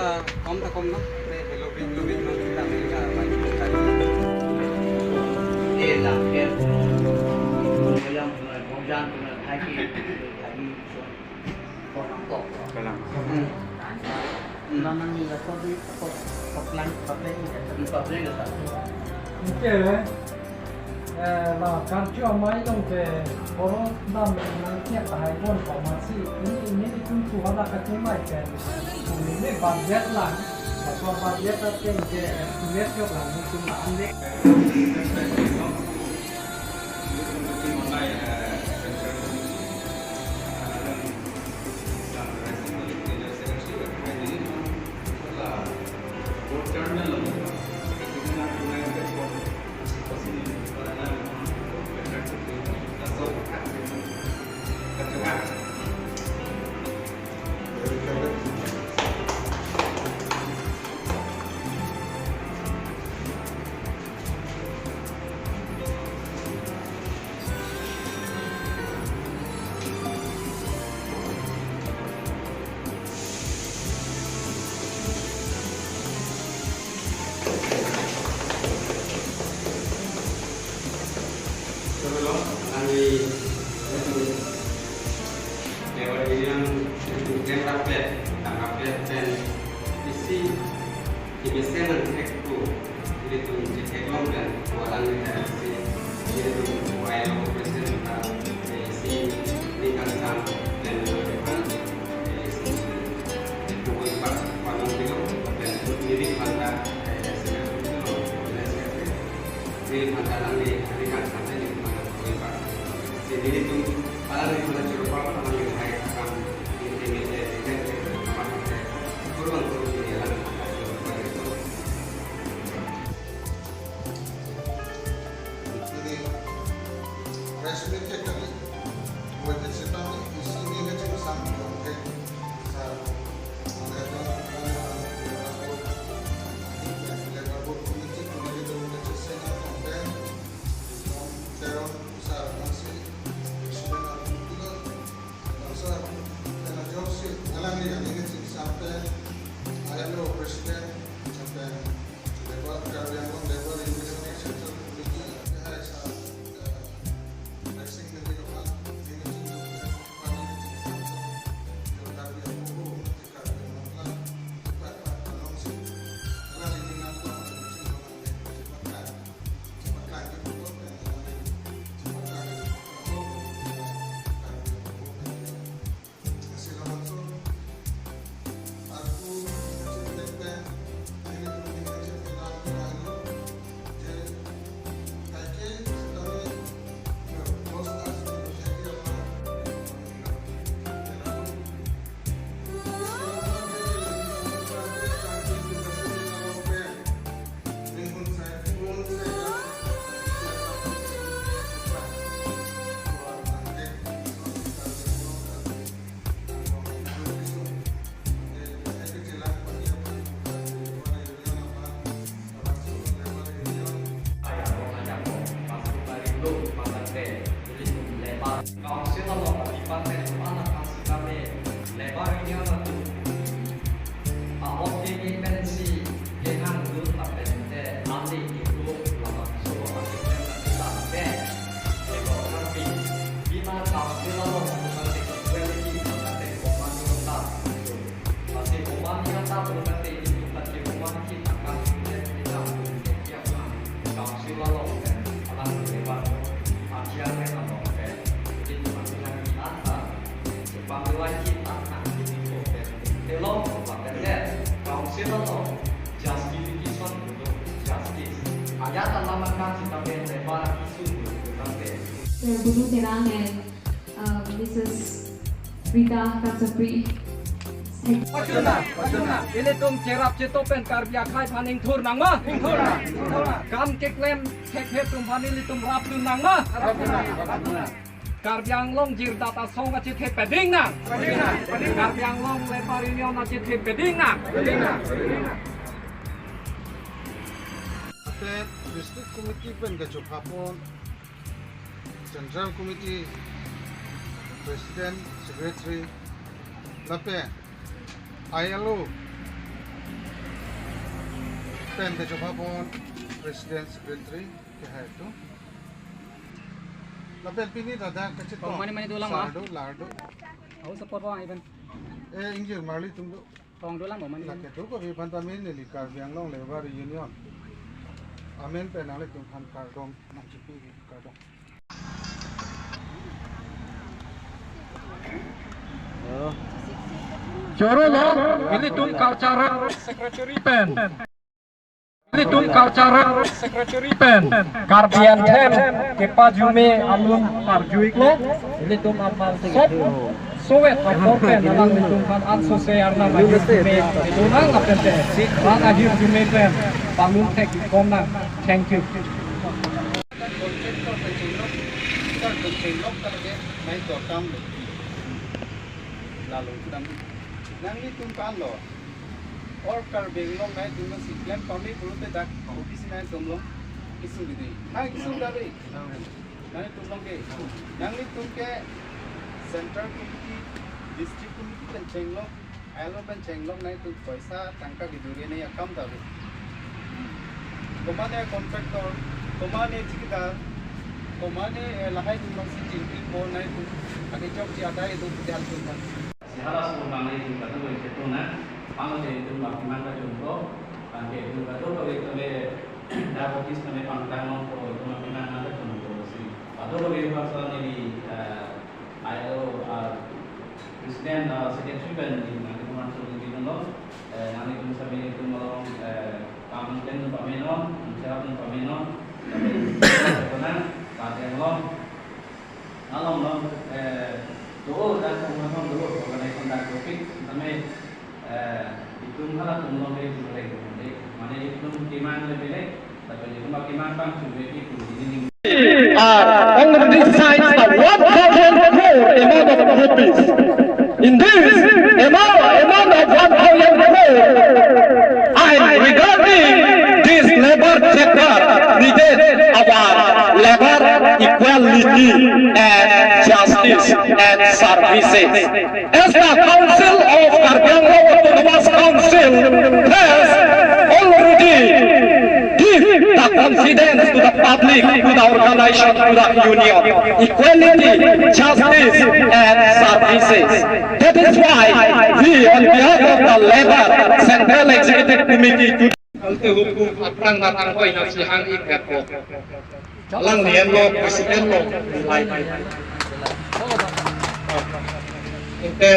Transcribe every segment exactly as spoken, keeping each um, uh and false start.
Kom ta kom na, te hello bing, hello bing, hello bing, ta bing ka, mai ka. Eh, la, eh. Koyam, eh, Bongjan, eh, Thaiki, Thaiki, Kolang. Kolang. Hmm. Hmm. Mama ni la kopi, ko-, koplang, koplang, ya, tapi koplang ya, tapi. Oke, eh. Eh, la kan chu amei along ke, oro dam nangkep tahai bon ko masi, ini, ini itum tu ada kachimai ke. Ini budget lang, apa budget akan ke estimate ke lang, itum lang deh. Sebelum kami itu lewat ini yang itu kan rapet, tang rapet dan isi ini saya nanti aku. Ilitum chetheklong pen, ko alang ni ta isi, ilitum Y L O president ta, eh, isi ningkan sam pen, eh, isi, eh, pukul empat, panon kilo, pen, niri phanta, eh, isi, niri phanta alang ni, ningkan sam pen, niri phanta pukul empat. Isi nelitum, alang ni phanta choro pa, alang ni hai akam, niri, niri, niri, niri, niri, kurang, kurang, niri, alang ni phanta choro pa, niri. Ini press meet ke kali. Buat cerita ni, isi ni kecil sampai, oke. Sa, ada tu, ada tu, ada tu, ada tu, committee, committee tu, ada cerita sampai, terus, sa, masih, sudah ada tu, Bangso pen ajok si alang ni aning kecheng sampe I L O president sampe labour, Karbi Anglong Labour Union Central Committee, eh, sa, eh, Rexing Negi Lokal, aning kecheng sampe, aning kecheng sampe, Karbi Anglong, Karbi Anglong, Pak, Pak, Pak, Pak, Pak, Pak, Council along department atum aphan sitame Labour Union atum ahok keme pensi kehangdun lapen te ali ihu labangso atum aphan sitame Labour Union pi bina council along atum aphan equality lapen common union ta. Lasi common union ta pulote ilitum ta common union ta kang sitame ilitum ta Council along pen alang lebar achiang pen along pen ilitum aphan nangji anta chepamilai ji anta nangji pen elong lapen council along justification pulo, justice. Ayat alam akan sitame lebar akisu pulo tangte. Sir Budu Terang and, uh, Missus Rita Kangsapri. Pachunang, pachunang. Ilitum cherap chetok pen Karbi akhei aphan ingthur nang ma? Ingthur nang, ingthur nang. Kam keklem thekthe atum aphan ilitum rapdun nang ma? Rapdun nang, rapdun nang. Karbi Anglong Jirdat Asong achethe peding nang. Peding nang, peding nang. Karbi Anglong Labour Union achethe peding nang. Peding nang, peding nang. Ate District Committee pen kachopha pon Central Committee President, Secretary, lapen I L O Pen kachobapon President Secretary kehai atum. Lapen pini ladak kachetong. Pong mani mani dolang, sar ah? Do, lar do. Au support pong even. Eh, ingjir marli atum do. Pong dolang pong mani mani. Lake do ko bi panta min neli Karbi Anglong Labour Union. Amen pen nanglitum aphan kardom nangchipi kardom. Choro lo, ilitum cultural secretary pen. Ilitum cultural secretary pen. Karbi Anthem kepajume alun parju-iklo. Ilitum amal sop sowet apor pen alanglitum aphan ansose arnam ahirjume idunang lapen te ran ahirjume pen palun thek-ik ponnang. Thank you. Contractor pen chenglok, sir pen chenglok ta lake nai dorkam lo. Lalo kudam. Nanglitum aphan lo. All Karbi Anglong nangtum si klem pame pulote dak office nangtum along kesung dei. Hai kesung dei. Nangtum along ke. Nanglitum ke Central Committee, District Committee pen chenglok, ailo pen chenglok nangtum poisa tangka kejuri nangji akam dei. Komane contractor, komane thikadar, komane, eh, lahai atum along si chingki po nangtum. Ake chokche adai atum pu atum aphan. Si halaso abang nangtum kadokave chetong nang, panglo je itum bak keman kachunpo, bangke itum kadokave tame dak office tame pangtang nangpo, itum bak keman kachunpo si. Kadokave bangso neli, eh, ailo, eh, President, eh, Secretary pen neli nangtum aphan choro di nanglo, eh, nanglitum sami itum along, eh, pamangpen atum pamenon, bichar atum pamenon, tapi itum pamenon, pamenon, along along, eh, do dak pengumuman do organization dak topik, tame, eh, itum halatum along ke itum leng, mane itum keman le belek, tapi itum keman abang cuma itum ini. Are already signed a one thousand crore amount of rupees. In this amount, amount of one thousand crore, I am regarding this labour chapter needed our labour equality and justice and services. As the Council of Karbi Anglong Autonomous Council has already give the confidence to the public, to the organization, to the union, equality, justice, and services. That is why we, on behalf of the Labour Central Executive Committee, to Kalte hukum aphrang nat anghoi nat si hang-ik vet po. Alang lian lo, president lo, lai. Ente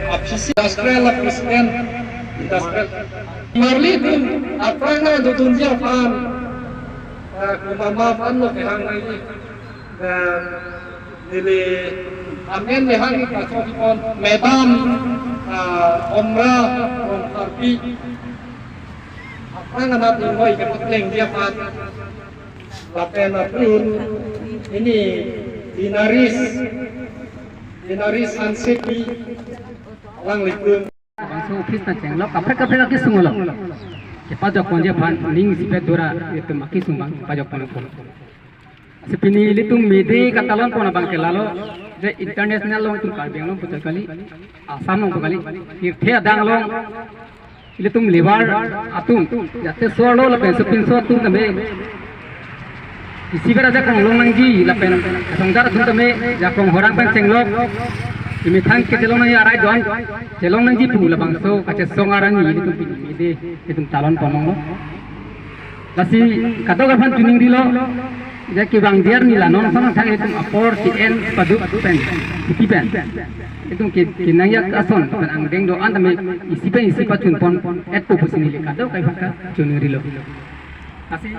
apisi industrial la president, industrial. Marli atum aphrang nat dodunji aphan, eh, kumama aphan lo kehang nangji. Eh, neli amen le hang-ik kachok pon, Madam, eh, Omra Rongpharpi. Aphrang anat inghoi kepakleng dia pat. Lapen aphrang ini Dinaris, Dinaris Hansepi, alanglitum. Bangso office nangchenglok, kaprek kaprek akesung lo. Kepajok ponji aphan ning isipe dora itum akesung abang pajok pon. Si pini ilitum mede katalon pon abang ke lalo, je international along itum Karbi Anglong putar kali, Assam along pu kali, pirthe adang along ilitum labour atum, jate so-arlo lapen sopinso atum tame isipe ra jakong long nangji lapen kasongdar atum tame jakong horang pen chenglok, imethang kechelong nangji arai do-an chelong nangji pu labangso kachesong arni ilitum pini mede itum talon pon longlo. Lasi kadokave aphan choningrilo, je kevang diar ni la non samang thang itum apor si en paduk pen, iti pen. Itum ke, kenang ajak ason pen angdeng do-an tame isi pen isi pachun pon-etpo pusi neli kadokave aphan kachoningrilo. Lasi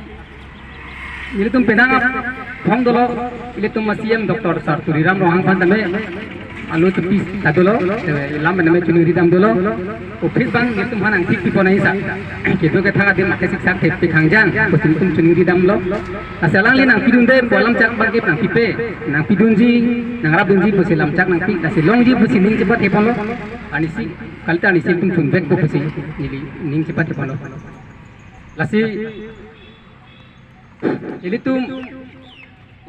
nelitum penang aphong dolo, ilitum a-C E M Doctor Sir Tuliram Ronghang aphan tame alo tepi ta dolo, eh, lam tame choningri dam dolo. Office abang itum aphan nangthik pipon aisa. Kedo kethak adim ake siksak thek pikhang jang, pusi itum choningri damlo. Lasi alangli nangpidunde pu alam chak abang ke nangpipe, nangpidunji, nangrapdunji pusi lamchak nangpi, lasi longji pusi ning chepatheponlo. Arnisi, kalita arnisi itum chunvekpo pusi neli ning chepatheponlo. Lasi ilitum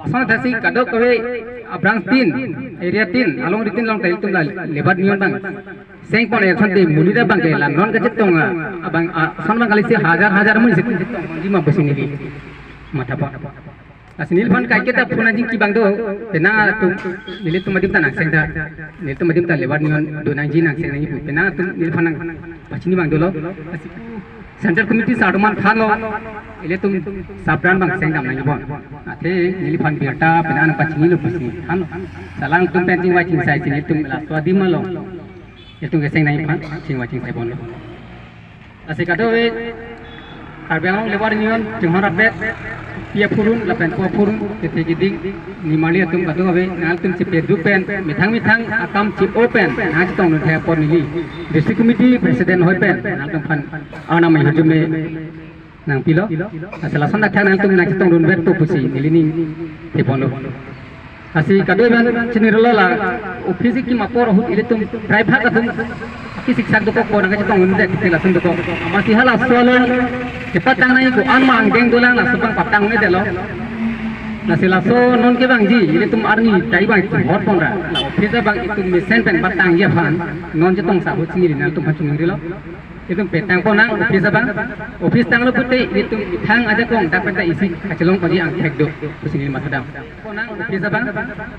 Ason thasi kadokave, ah, branch tin, area tin, alongri tin along ta ilitum la labour union abang sengpon, ason te monit abang ke la non kachetong, ah, abang, ah, ason abang kali si hajar hajar amonit si chetong, di ma pusi neli mathapon. Lasi neliphan kaiketa phone anjing kibang do, penang atum, nelitum adim ta nangseng tha, nelitum adim ta labour union do nangji, nangseng nangji pu, penang atum neliphan nangpachini abang dolo. Lasi central committee sar atum aphan thanlo, ilitum sub branch abang sengdam nangjipon. Athe neliphan birta penang nangpachinilo pusi thanlo. Lasi alangtum pen chingvai chingsai si nelitum laso adim along ilitum keseng nangjiphan chingvai chingsai ponlo. Lasi kadokave Karbi Anglong Labour Union chinghon rapet, pi aphurun lapen po aphurun, kethe kiding, nimarli atum kadokave, nanglitum chepeduk pen, methang methang akam che-o pen nangchetongdun thek apot neli District Committee President ahoi pen nanglitumphan arnam ahirjume nangpilo. Lasi lason athak nanglitum nangchetongdunver to pusi neli ning theponlo. Lasi kadokave chinilo la, office kim apor ahut ilitum prai bhag atum kisiksak dokok, ko nangchetongdunde kiti latum dokok. Amatsi halaso along kepatang nangji ko-an ma angdeng dolang, laso abang patang-un-edetlo. Lasi laso non kevangji ilitum arni tai abang hot ponra, la office abang itum mesen pen patangji aphan non chetongsa ahut si neli nanglitumphan chiningrilo. Itum petang ponnang office abang. Office tanglo pute itum methang ajakong dak pen ta isi kachelong ponji angthek do pusi neli mathadam. Ponnang office abang.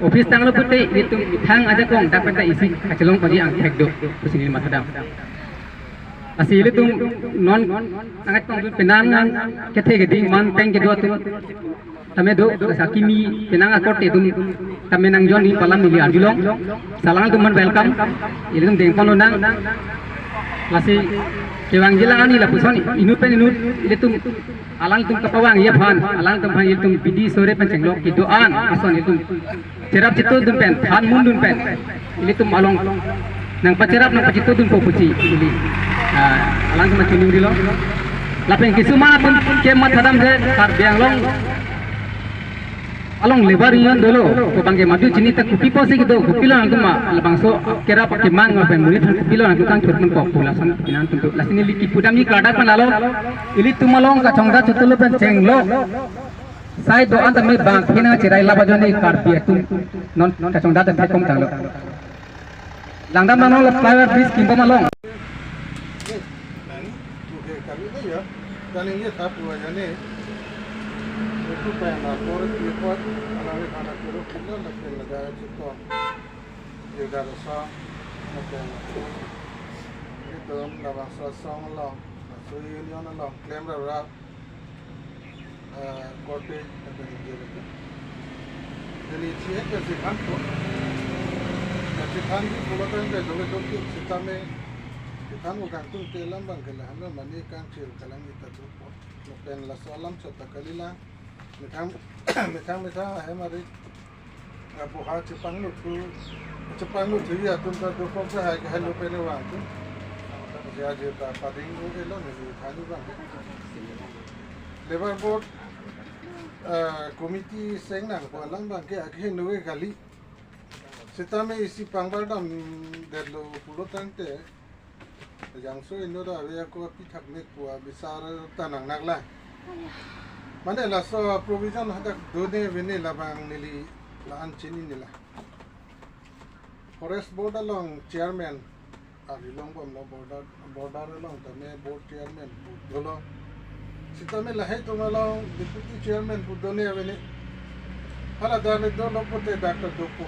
Office tanglo pute itum methang ajakong dak pen ta isi kachelong ponji angthek do pusi neli mathadam. Lasi ilitum non nangchetongdun penang nang kethe kiding man teng kedo atum tame do, lasi akimi penang akorte atum tame nangjoin nangji pu alam neli arjulong. Lasi alangtum aphan welcome. Ilitum dengpon lonang. Lasi kevangji la ani lapuson inut pen inut ilitum alangtum kapavangji aphan, alangtum aphan ilitum bidi sore pen chenglo, kedo-an ason ilitum cherap chetondun pen, thanmundun pen ilitum along nangpacherap nangpachetondunpo pusi ili, ah, alangtum chiningrilo. Lapen kisuma atum ke mathadam je Karbi Anglong along labour union dolo, ko abang ke madu chini ta kopi pusi kedo, kopilo nangtum ma, labangso kerap kemang lapen monit aphan kopilo nangtum kangthurponpo pu lason pinang tum do. Lasi neli kipudamji klardak pen lalo, ilitum along kachongdat chetonglo pen chenglo. Sai do-an tame bang phina cherai laba joni Karbi atum non kachongdat pen thekom tanglo. Langdam nanglo flyover bridge kimbom along. Nani? Oke, kami ini ya. Kali ini sapu aja nih. Itu pengen lapor report, alangli khana kuro kita lagi negara cito. Dia ada rasa, ada lapor. Itu nggak bangsa song along, bangsa union along, klaim rap rap. Ah, korte, kata ni dia kata. Jadi, si eh, kasi kan tu. Kasi kan di pulo kan ke dole dole sitame. Kan mo kan tu telam bang ke lah, hame mani kan cil kalang kita tu. Lapen laso alam chot ta kali la. Methang, methang, methang, hai mari. Apo ha chepanglut tu, chepanglut tu ya atum ta dokok sa hai, hai lo pen vang tu. Ya je ta pading o elo ne ni thani bang. Labour Board, eh, committee seng nangpo alam bang ke akhe no kali. Sitame isi pangbar damdetlo pulo tangte, jangso inut ave ako apithak mek pu abisar ta nangnak la. Mane laso provision hadak done avene labang neli la-an chinine la. Forest Board along chairman, ari longbomlo border, border along tame board chairman pu dolo. Sitame lahai atum along deputy chairman pu done avene. Hala dane dolo pute dak ta dopo.